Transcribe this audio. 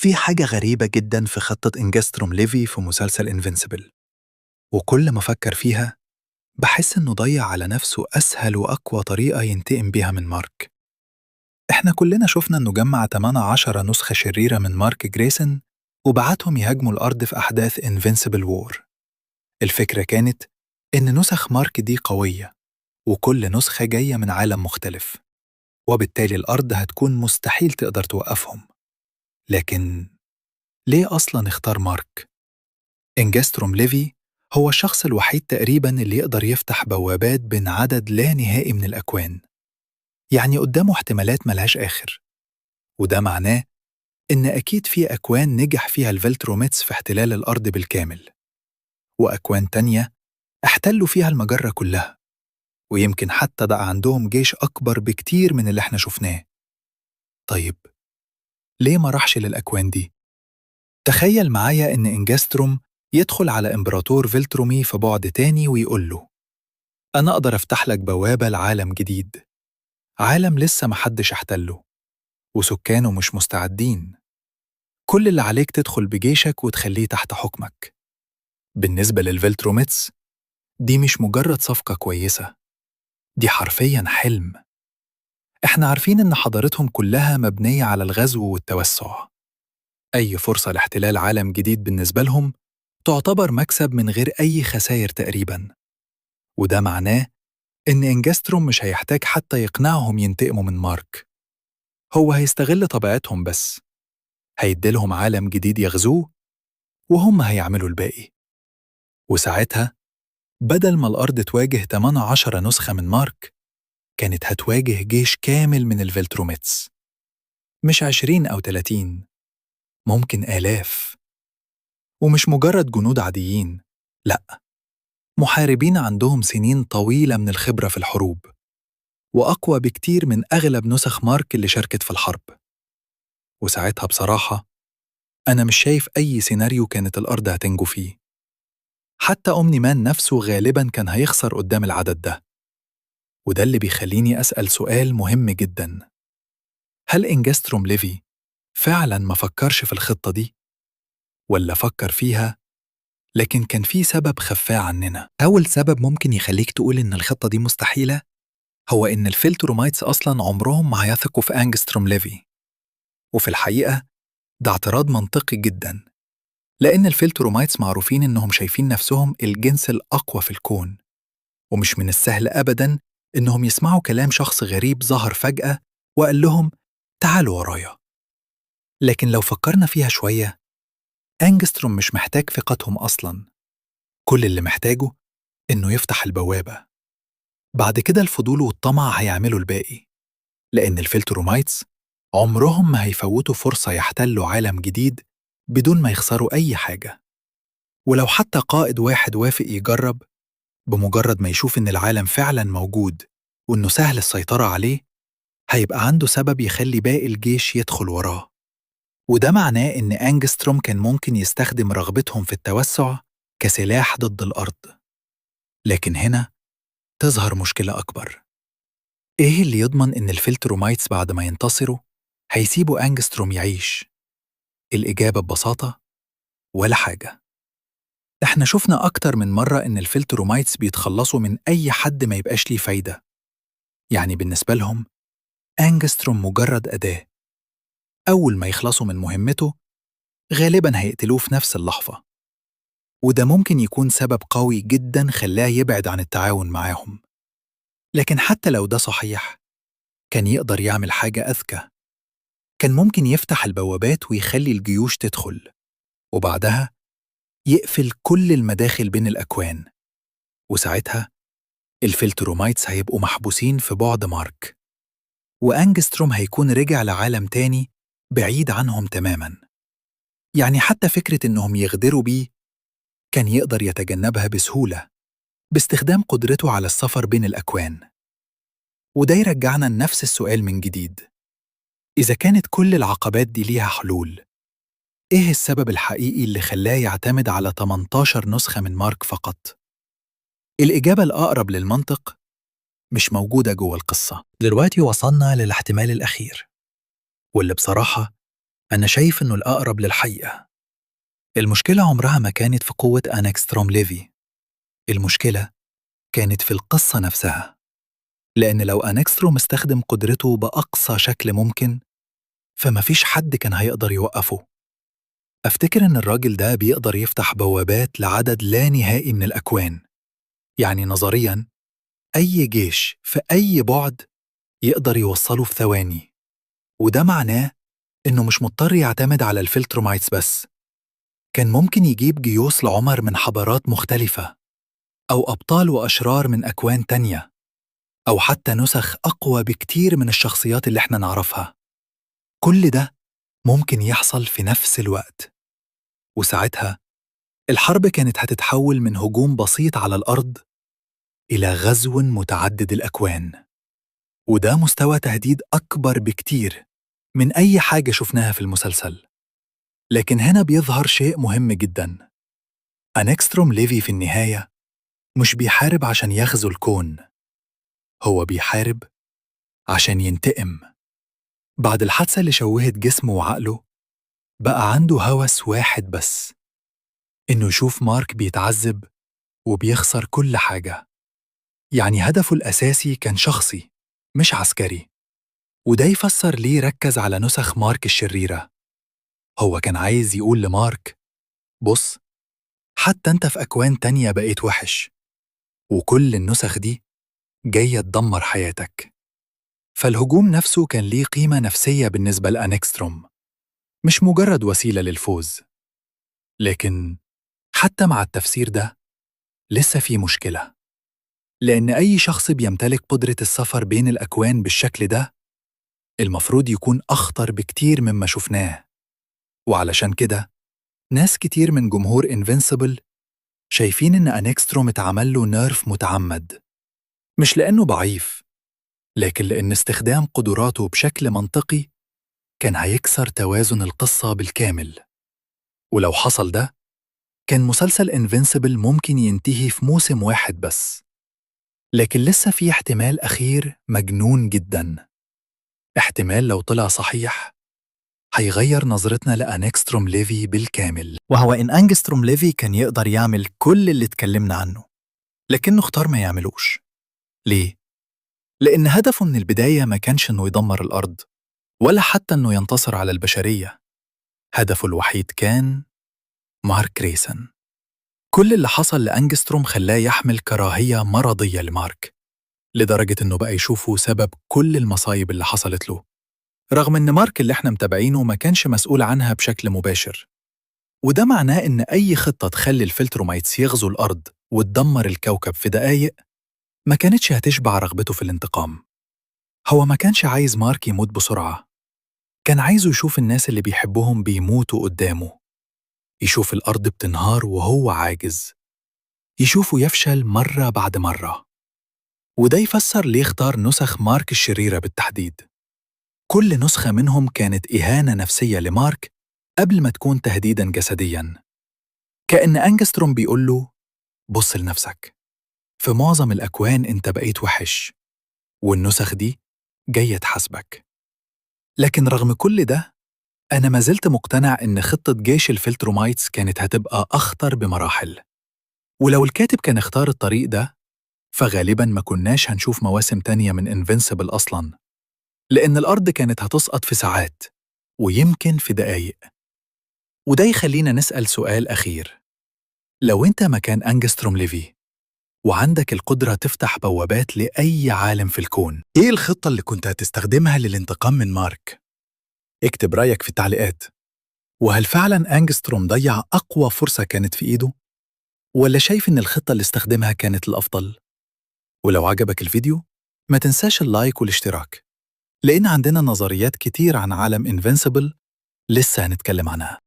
في حاجة غريبة جدا في خطة إنجستروم ليفي في مسلسل إنفينسيبل، وكل ما أفكر فيها بحس إنه ضيع على نفسه أسهل وأقوى طريقة ينتقم بيها من مارك. إحنا كلنا شفنا إنه جمع 18 نسخة شريرة من مارك جريسون وبعتهم يهاجموا الأرض في أحداث Invincible War. الفكرة كانت إن نسخ مارك دي قوية، وكل نسخة جاية من عالم مختلف، وبالتالي الأرض هتكون مستحيل تقدر توقفهم. لكن ليه أصلاً اختار مارك؟ إنجستروم ليفي هو الشخص الوحيد تقريباً اللي يقدر يفتح بوابات بين عدد لا نهائي من الأكوان، يعني قدامه احتمالات ملهاش آخر، وده معناه إن أكيد في أكوان نجح فيها الفلتروميتس في احتلال الأرض بالكامل، وأكوان تانية احتلوا فيها المجرة كلها، ويمكن حتى بقى عندهم جيش أكبر بكتير من اللي احنا شفناه. طيب ليه ما راحش للأكوان دي؟ تخيل معايا إن إنجستروم يدخل على إمبراطور فلترومي في بعد تاني ويقول له: أنا أقدر أفتح لك بوابة لعالم جديد، عالم لسه محدش احتله وسكانه مش مستعدين، كل اللي عليك تدخل بجيشك وتخليه تحت حكمك. بالنسبة للفلتروميتس دي مش مجرد صفقة كويسة، دي حرفياً حلم. احنا عارفين إن حضارتهم كلها مبنية على الغزو والتوسع، أي فرصة لاحتلال عالم جديد بالنسبة لهم تعتبر مكسب من غير أي خسائر تقريباً، وده معناه إن إنجستروم مش هيحتاج حتى يقنعهم ينتقموا من مارك، هو هيستغل طبيعتهم بس، هيديلهم عالم جديد يغزوه وهم هيعملوا الباقي. وساعتها بدل ما الأرض تواجه 18 نسخة من مارك، كانت هتواجه جيش كامل من الفلتروميتس، مش 20 أو 30، ممكن آلاف. ومش مجرد جنود عاديين، لأ، محاربين عندهم سنين طويلة من الخبرة في الحروب، وأقوى بكتير من أغلب نسخ مارك اللي شاركت في الحرب. وساعتها بصراحة أنا مش شايف أي سيناريو كانت الأرض هتنجو فيه. حتى أومني مان نفسه غالباً كان هيخسر قدام العدد ده. وده اللي بيخليني أسأل سؤال مهم جداً: هل إنجستروم ليفي فعلاً ما فكرش في الخطة دي؟ ولا فكر فيها لكن كان في سبب خفاه عننا؟ أول سبب ممكن يخليك تقول إن الخطة دي مستحيلة هو إن الفلترومايتس أصلاً عمرهم ما هيثقوا في أنجستروم ليفي. وفي الحقيقة ده اعتراض منطقي جداً، لأن الفلترومايتس معروفين إنهم شايفين نفسهم الجنس الأقوى في الكون، ومش من السهل أبداً إنهم يسمعوا كلام شخص غريب ظهر فجأة وقال لهم تعالوا ورايا. لكن لو فكرنا فيها شوية، أنجستروم مش محتاج ثقتهم أصلاً، كل اللي محتاجه إنه يفتح البوابة. بعد كده الفضول والطمع هيعملوا الباقي، لأن الفلترومايتس عمرهم ما هيفوتوا فرصة يحتلوا عالم جديد بدون ما يخسروا أي حاجة. ولو حتى قائد واحد وافق يجرب، بمجرد ما يشوف إن العالم فعلاً موجود وإنه سهل السيطرة عليه، هيبقى عنده سبب يخلي باقي الجيش يدخل وراه. وده معناه إن أنجستروم كان ممكن يستخدم رغبتهم في التوسع كسلاح ضد الأرض. لكن هنا تظهر مشكلة أكبر. إيه اللي يضمن إن الفلترومايتس بعد ما ينتصروا هيسيبوا أنجستروم يعيش؟ الإجابة ببساطة ولا حاجة. إحنا شفنا أكتر من مرة إن الفلترومايتس بيتخلصوا من أي حد ما يبقاش ليه فايدة. يعني بالنسبة لهم أنجستروم مجرد أداة، أول ما يخلصوا من مهمته غالباً هيقتلوه في نفس اللحظة. وده ممكن يكون سبب قوي جداً خلاه يبعد عن التعاون معاهم. لكن حتى لو ده صحيح، كان يقدر يعمل حاجة أذكى. كان ممكن يفتح البوابات ويخلي الجيوش تدخل، وبعدها يقفل كل المداخل بين الأكوان، وساعتها الفلترومايتس هيبقوا محبوسين في بعد مارك، وأنجستروم هيكون رجع لعالم تاني بعيد عنهم تماماً. يعني حتى فكرة إنهم يغدروا بيه كان يقدر يتجنبها بسهولة باستخدام قدرته على السفر بين الأكوان. وده يرجعنا لنفس السؤال من جديد: إذا كانت كل العقبات دي ليها حلول، إيه السبب الحقيقي اللي خلاه يعتمد على 18 نسخة من مارك فقط؟ الإجابة الأقرب للمنطق مش موجودة جوه القصة. دلوقتي وصلنا للاحتمال الأخير، واللي بصراحة أنا شايف إنه الأقرب للحقيقة. المشكلة عمرها ما كانت في قوة أنجستروم ليفي، المشكلة كانت في القصة نفسها. لأن لو أنجستروم استخدم قدرته بأقصى شكل ممكن فمفيش حد كان هيقدر يوقفه. أفتكر إن الراجل ده بيقدر يفتح بوابات لعدد لا نهائي من الأكوان، يعني نظرياً أي جيش في أي بعد يقدر يوصله في ثواني، وده معناه إنه مش مضطر يعتمد على الفلترومايتس بس. كان ممكن يجيب جيوش لعمر من حضارات مختلفة، أو أبطال وأشرار من أكوان تانية، أو حتى نسخ أقوى بكتير من الشخصيات اللي احنا نعرفها. كل ده ممكن يحصل في نفس الوقت، وساعتها الحرب كانت هتتحول من هجوم بسيط على الأرض إلى غزو متعدد الأكوان، وده مستوى تهديد أكبر بكتير من أي حاجة شفناها في المسلسل. لكن هنا بيظهر شيء مهم جدا، أنكستروم ليفي في النهاية مش بيحارب عشان يغزو الكون، هو بيحارب عشان ينتقم. بعد الحادثة اللي شوهت جسمه وعقله بقى عنده هوس واحد بس، إنه يشوف مارك بيتعذب وبيخسر كل حاجة. يعني هدفه الأساسي كان شخصي مش عسكري، وده يفسر ليه ركز على نسخ مارك الشريرة. هو كان عايز يقول لمارك بص، حتى أنت في أكوان تانية بقيت وحش، وكل النسخ دي جاية تدمر حياتك. فالهجوم نفسه كان ليه قيمة نفسية بالنسبة لأنكستروم، مش مجرد وسيلة للفوز. لكن حتى مع التفسير ده لسه في مشكلة، لأن أي شخص بيمتلك قدرة السفر بين الأكوان بالشكل ده المفروض يكون أخطر بكتير مما شفناه. وعلشان كده ناس كتير من جمهور Invincible شايفين إن أنكستروم اتعمل له nerf متعمد، مش لأنه ضعيف، لكن لأن استخدام قدراته بشكل منطقي كان هيكسر توازن القصة بالكامل. ولو حصل ده كان مسلسل Invincible ممكن ينتهي في موسم واحد بس. لكن لسه في احتمال أخير مجنون جدا، احتمال لو طلع صحيح هيغير نظرتنا لأنكستروم ليفي بالكامل، وهو إن أنجستروم ليفي كان يقدر يعمل كل اللي اتكلمنا عنه، لكنه اختار ما يعملوش. ليه؟ لأن هدفه من البداية ما كانش إنه يدمر الأرض، ولا حتى إنه ينتصر على البشرية. هدفه الوحيد كان مارك ريسن. كل اللي حصل لأنجستروم خلاه يحمل كراهية مرضية لمارك، لدرجة إنه بقى يشوفه سبب كل المصايب اللي حصلت له، رغم إن مارك اللي إحنا متابعينه ما كانش مسؤول عنها بشكل مباشر. وده معناه إن أي خطة تخلي الفلترومايتس يغزو الأرض وتدمر الكوكب في دقايق ما كانتش هتشبع رغبته في الانتقام. هو ما كانش عايز مارك يموت بسرعة، كان عايزه يشوف الناس اللي بيحبهم بيموتوا قدامه، يشوف الأرض بتنهار وهو عاجز، يشوفه يفشل مرة بعد مرة. وده يفسر ليه اختار نسخ مارك الشريرة بالتحديد. كل نسخة منهم كانت إهانة نفسية لمارك قبل ما تكون تهديداً جسدياً. كأن أنجستروم بيقول له بص لنفسك، في معظم الأكوان أنت بقيت وحش، والنسخ دي جاية تحاسبك. لكن رغم كل ده أنا ما زلت مقتنع إن خطة جيش الفلترومايتس كانت هتبقى أخطر بمراحل، ولو الكاتب كان اختار الطريق ده فغالباً ما كناش هنشوف مواسم تانية من Invincible أصلاً، لأن الأرض كانت هتسقط في ساعات ويمكن في دقايق. وده يخلينا نسأل سؤال أخير، لو أنت مكان أنجستروم ليفي وعندك القدرة تفتح بوابات لأي عالم في الكون، إيه الخطة اللي كنت هتستخدمها للانتقام من مارك؟ اكتب رأيك في التعليقات. وهل فعلاً أنجستروم ضيع أقوى فرصة كانت في إيده؟ ولا شايف إن الخطة اللي استخدمها كانت الأفضل؟ ولو عجبك الفيديو ما تنساش ال like والاشتراك، لأن عندنا نظريات كتير عن عالم Invincible لسه هنتكلم عنها.